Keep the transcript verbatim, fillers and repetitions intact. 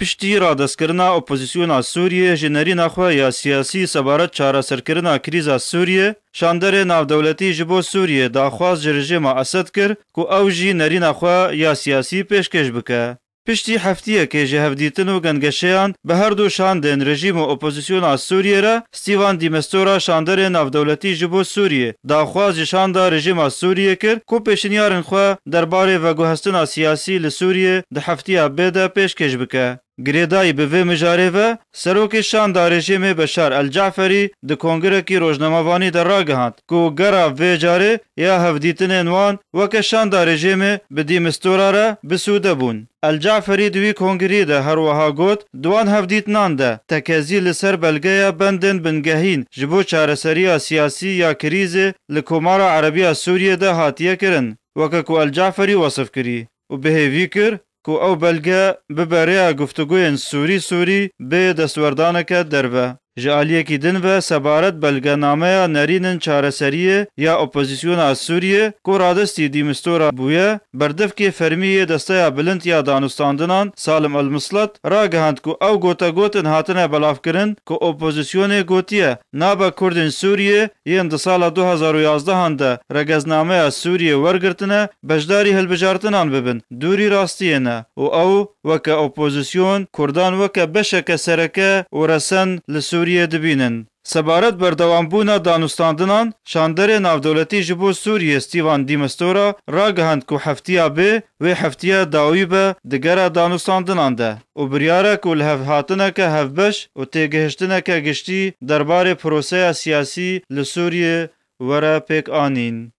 Piştî radestkirina opozisyona Sûriyê ji nerîna xwe ya siyasî sebaret çareserkirina krîza Sûriyê, şanderê navdewletî ji bo Sûriyê daxwaz ji rejîma Esed kir ku ew jî nerîna xwe ya siyasî pêşkêş bike. Piştî heftiyekê ji hevdîtin û gengeşeyan bi her du şandên rejîm û opozisyona Sûriyê re, Stîvan Dîmistora şanderê navdewletî ji bo Sûriyê daxwaz ji şanda rejîma Sûriyê kir ku pêşinyarên xwe derbarê veguhestina siyasî li Sûriyê di heftiya bê de pêşkêş bike. Girêdayî bi vê mijarê ve, serokê şanda rejîmê Beşar El Caferî di kongirekî rojnamevanî de ragihand ku gera vê carê ya hevdîtinên wan weke şanda rejîmê bi Dîmistora re bi sûde bûn. El Caferî di wî kongirî de her wiha got, di wan hevdîtinan de tekezî li ser belgeya bendên bingehîn ji bo çareseriya siyasî ya krîzê li Komara Erebiya Sûriyê de hatiye kirin, weke ku El Caferî wesif kirî û bi hêvî kir ku ew belge bibe rêya guftugûyên sûrî sûrî bê destwerdaneke derve. Ji aliyekî din ve sebaret belgenameya nerînin çareseriyê ya opozisyona Sûriyê ku radestî Dîmistora bûye, berdevkê fermî yê Desteya Bilind ya Danûstandinan Salim El Mislet ragihand ku ew gotegotin hatine belavkirin ku opozisyonê gotiye nabe Kurdên Sûriyê yên di sala du hezar û yazdehan de regeznameya Sûriyê wergirtine, beşdarî hilbijartinan bibin, dûrî rastiyê ne û ew weke opozisyon Kurdan weke beşeke sereke û resen li Sûriyê dibînin. Sebaret berdewambûna danûstandinan, şanderê navdewletî ji bo Sûriyê Stîvan Dîmistora ragihand ku heftiya bê wê heftiya dawî be di gera danûstandinan de û biryar e ku lihevhatineke hevbeş û têgihiştineke giştî derbarê proseya siyasî li Sûriyê were pêkanîn.